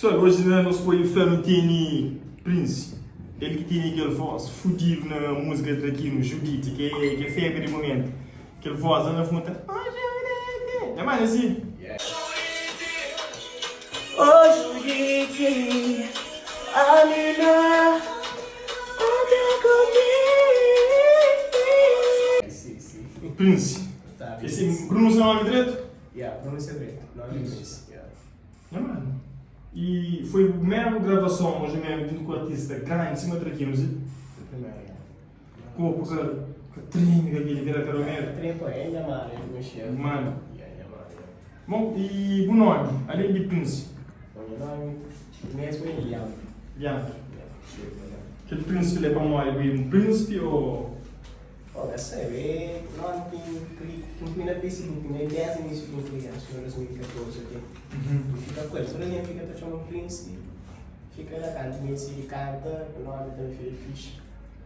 Pessoal, hoje na nos pode fla nu teni Prince, el ki teni kel voz fudidu na música Traquino, Judite, ki é, ki é febre di momento. Kel voz la na fundo ta, oh Judite. É mais assim? Oh Judite, amina, anda comigo. Si, si. Prince. Tá, Esse pronuncia o nome direto? Yeah, pronúncia direto. Nome Prince. Yeah. Nha mano. E foi o mesmo gravason hoje mesmo junto ku artista grande sima Traquino si? Foi primeiro, yeah. Corpo ka ka treme ka keli kela caramelo. Treme pô, é nha mano, é meu chefe. Mano. Yeah, nha mano. Yeah. Bom, e bu nome, além de Prince? Bom, nha nome mesmo é Leandro. Leandro. Yeah, Leandro. Kel príncipe lá é pamodi bu é um príncipe ou? Bom, ka sabe, é nome ki N kri, ki N pui na Facebook, né, desdi inísiu ki N kria, acho na 2014 até, N fika ku el. Tudu algen fika ta txoma-m Prince, fika la kantu mi disidi kanta, nomi ta fika fixi.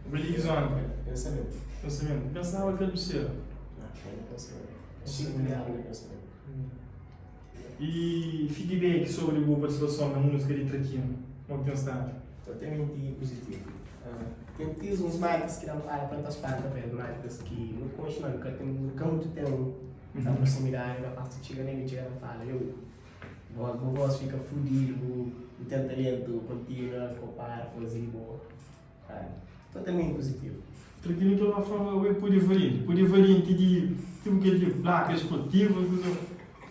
Bu di ki zona? Pensamentu. Pensamentu. N pensaba ki el bu ser. Não, foi na pensamento. Xinti kriadu na pensamento. E feedback sobri bu partisipason na múzika di Traquino, mo ki ten stadu? Totalmenti puzitivu. Ten tis uns markas ki da-m fala pa N ta spanta pa es markas ki nu konxe ma nu ka ten nu ka mutu ten ta proximidadi rapaz ta txiga na mi txiga ta fala yo bu voz fika fudidu bu ten talentu kontinua ko para faze di bo. Totalmenti puzitivu. Traquino ki ela fla ma oi pode valente, pode valente di tipo kel di placa esportiva kuza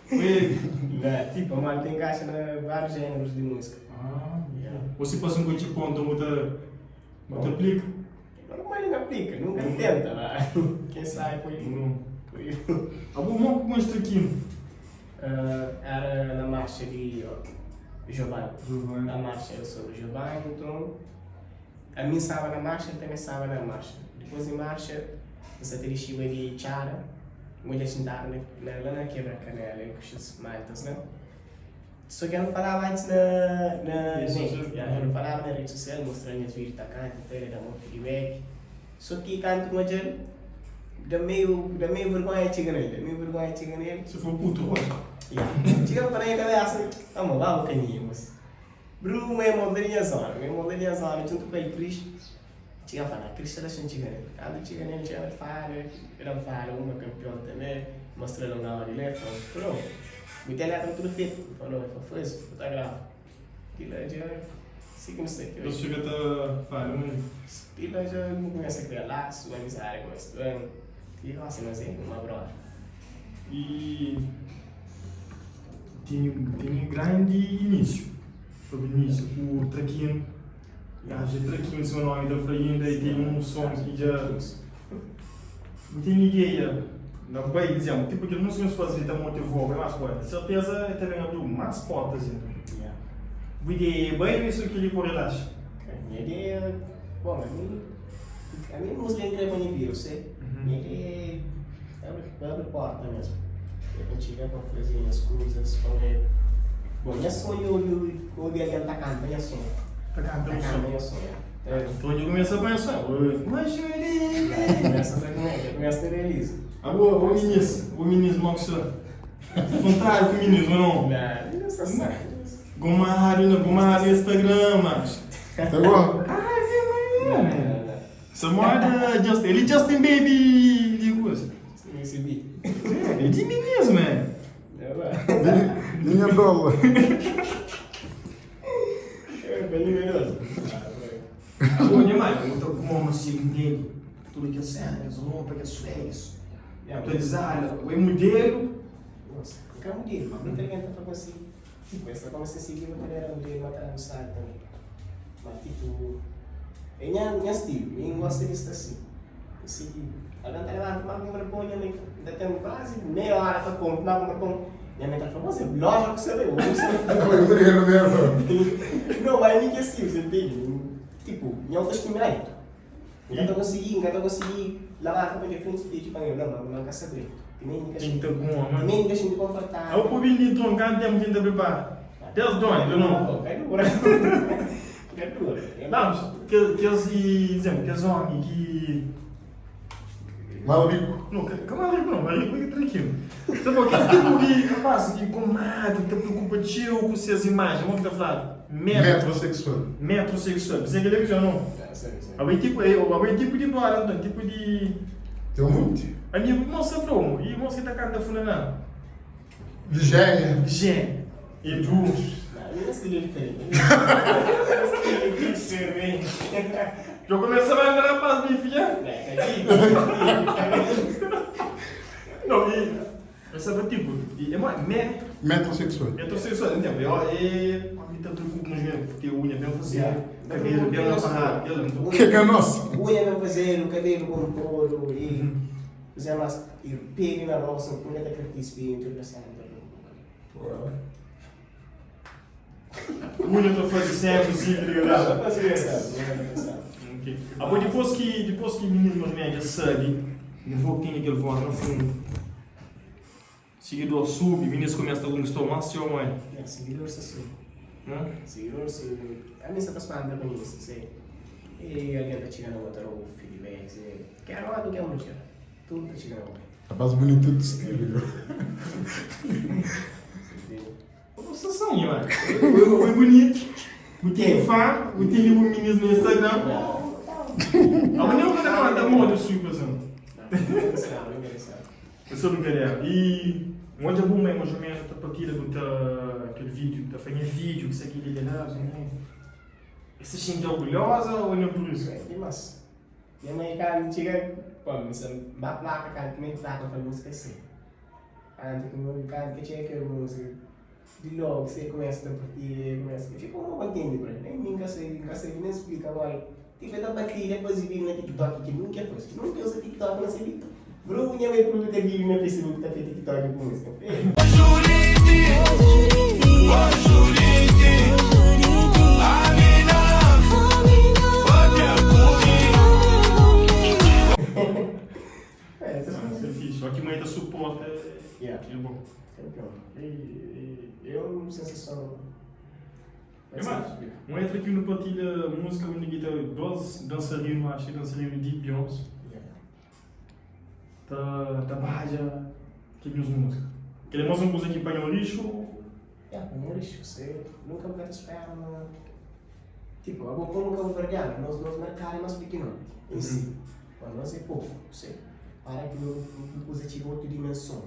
oi. Nah, tipo pamodi ta encaixa na vários géneros di música. Ah, yeah. Ou si passa um coche ponta bu ta bu ta aplica? Normal n aplica, nunca n tenta ma quem sabe pode. Pode. Abo mo ku konxe Traquino? Era na marcha di Giovanni. Giovanni. Na marcha era sobre Giovanni, então Ami staba na marxa, el tanbe staba na marxa. Dipôs di marxa, N sta ta dixiba di txada, N odja xintadu na, na, la na Kebra-Kanela, el ku xis maltas la. Sô ki el nu falaba antis na, na Rede net, sosial? ya, el nu falaba na rede sosial, N mostra-l nhas vídiu ta kanta i tal, el da-m un feedback. Sô ki kantu N odja-l, da-m meiu, da-m meiu vergonha txiga na el, da-m meiu vergonha txiga na el. Si for putu, oi. Ya, txiga-m pa na nha kabésa, Amo, ba bu kaminhu, mos. Bruno ma é moda di nha zona, ma é moda di nha zona djuntu ku el Cris txiga fala, Cris ta dexa-m txiga nel kantu txiga nel txiga nel fala, el da-m fala uma kanpion tanbe mostra-l un áudio la el fla-m Bruno bu ten letra tudu fetu el fla-m el fla faze bu ta grava di la dja si ki nu sta ki Es oji fika ta fala ma di la dja nu kumesa kria lasu amizadi kumesa ben ti gosi nos é uma brother. E Tene tene grandi inísiu, sobre inísiu ku Traquino, acho é Traquino seu nome ta fla inda e tene un som ki dja N tene ideia na bai dizem, tipo kel músika nhos faze li ta motivou bai más forti, serteza el ta ben abriu más portas inda. Bu ideia é bai ou é so kel-li ku relaxa? Nha ideia, bom, ami, ami músika N kre pa nha vida, eu sei, nha ideia é abri abri porta mesmu. É pa N txiga pa N faze nhas kuzas, pa N. Bom, nha sonhu é obi obi algen ta kanta nha son. Ta kanta Ta bu kanta son? nha son, ya. Nton dja kumesa pa nha son. Kumesa ta kumesa ta realiza. Abo, abo minis, abo minis mo ki sta? Vontadi ku minis ou não? Nah, minis sta sabi. Gomadu na gomadu Instagram, mas. Tá bom? Ah, é mesmo. Essa moda Justin, ele Justin Baby de coisa. Recebi. É de minis, man. Minha dólar. É bem luminoso. Bom, minha mãe, eu tô com uma assim, entende? Tudo que é cenas, roupa, que é swags. Atualizada, o modelo. Nossa, eu quero modelo, mas muita gente tá falando assim. Tipo, essa como se seguir, mas também era modelo, mas tá no site também. Mas tipo, é minha, minha estilo, eu gosto de estar assim. Eu sei que alguém tá levanta, mas compra pão, minha mãe ainda tem quase meia hora para comprar, mas compra pão. Minha mãe tá falando, você loja que você vê, Foi modelo mesmo. Não, mas é mim que é assim, você entende? Tipo, minha autoestima é alta. Nka ta konsigi, nka ta konsigi labanta pa nha frenti pidi pa nha não, mas nka sa dretu. Timenti nka Tem que goma, mano. Timenti nka xinti konfortável. Abu pode bindi nton, kantu tempu ki N ta pripara? Des doni, tu não? Ka dura. Ka dura. Não, kes, kes, izemplu, kes omi ki. Más riku. No, ka ka más riku no, más riku é ki trakin. Ta fla, kes tipu di rapaz ki komadri ta preokupa txeu ku ses imajen, mo ki ta fladu? Metroseksual. Metroseksual. Bisa kel-li ki dja no. Abo é tipu, abo é tipu di brother nton, tipu di. Ten monti. Amigu, mos ta fla, mo, i mos ki ta kanta funaná? Nigéria. Nigéria. Edu. Não, stilo é diferente. Estilo é diferente. Já começa a mandar rapaz, minha filha. Não, e. Eu sabe, tipo, e é mais, me. Metrosexual. Metrosexual, entende? Eu, é. A mim tá preocupo, mas mesmo, porque unha bem fazer, cabelo bem amarrado, O que é nosso? Unha bem fazer, cabelo com todo e. Zé mas ir pega na roça, punha ta krê tispi, tudu kes sena ta preokupa. Unha ta faze sempre si, tá ligado? Ta faze sempre, ta faze sempre. Ok. Abo dipôs ki dipôs ki minis mas média sabe, mi vou tene kel voz na fundu. Sigidor subi, minis kumesa ta konkistou más txeu mãe. Ya, sigidor sa subi. Sigidor subi. Ami sa ta spanta ku nisso, sei. E algen ta txiga na bo ta roba feedback, sei. Ker omi ker mudjer, tudu ta txiga na bo. Rapaz bunitu tudu stilu. Bo sta sonha, mano. Bo é bunitu, bu ten fã, bu tene bu minis na Instagram. Abo nem bu ka ta manda moda sui pa sin. Não, não, não interessado. É só brincadeira. E N odja bu mai mais ou menos ta partilha bu ta kel vídeo, ta fla nha vídeo, ki sa ki li la, E sa xinti orgulhosa ou nem por isso? É dimas. Nha mai kantu txiga, bom, mi sa ba plaka kantu mi plaka fla músika é si. Kantu ki mi kantu ki txiga kel músika, di logu se kumesa ta partilha, kumesa, e fika uma kontenti pa el, nem mi nka sabi, nka sabi nem splika modi. Tipo, el ta partilha, faze vídeo na TikTok ki nunka el faze. Nunka el uza TikTok na se vida. Bro, nha mai publika vídeo na Facebook ta fla TikTok ku múzika. É fixe. Só que mãe ta suporta é bom. Campeão. É uma sensação. É mais, um entra aqui no partilha música onde que tá dois dançarinos, acho que dançarino de Beyoncé. Ta ta badja ki nhos música. Kel é más un kuza ki panha un rixu. Ya, panha un rixu, se nunka bu ka ta spera ma tipo, abo komu kabuverdianu nos nos merkadu é más pikinoti em si, pa nos é poku, se para ki no kuza txiga otu dimenson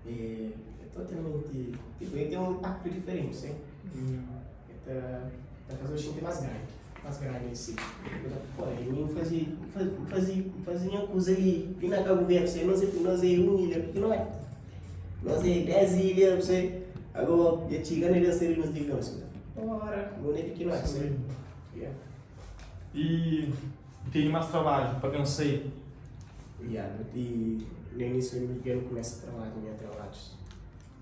é totalmenti, tipo, é ten un impaktu diferenti, se é ta ta faze-u xinti más grandi. Más grandi em si. Bu ta pô, e mi N faze, N faze, N faze, N faze nha kuza li, li na Kabu Verdi, se nos é, nos é un ilha pikinoti, nos é 10 ilha, bu sabe, ago dja txiga na ben ser nos digamos, bu ta fla, pora, mundu é pikinoti, sabe? Yeah. E tene más trabadju pa ben sai? Yeah, no ti, na inísiu di mi N kumesa trabadja nha trabadjus.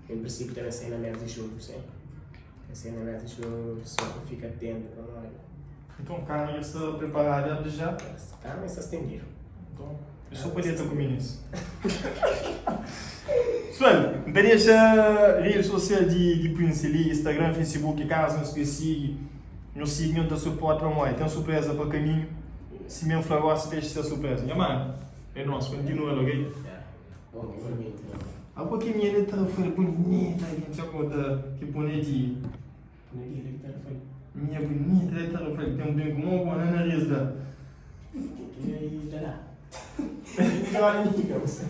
Em prinsípiu ta ben sai na mês di julhu, sim. Ta sai na mês di julhu, só pa fika atentu pamodi. Então karni dja sta preparadu desde já? Karni sta stendidu. Então, é só pa deta ku minis. Pessoal, N ta dexa rede sosial di di Prince li, Instagram, Facebook, kazu nhos kre sigi, nhos sigi, nhos da suporti pamodi ten surpresa pa kaminhu. Si mi N fla gosi, dexa ser surpresa. Nha manu, é nos, kontinua la, ok? Bom, igualmente. Abo ki minha letra foi bonita, que tinha conta que boniti. Boniti letra foi. Minha bonita letra foi, tem um brinco mó bom na nariz da. Que aí, tá lá. Que hora, amiga, você.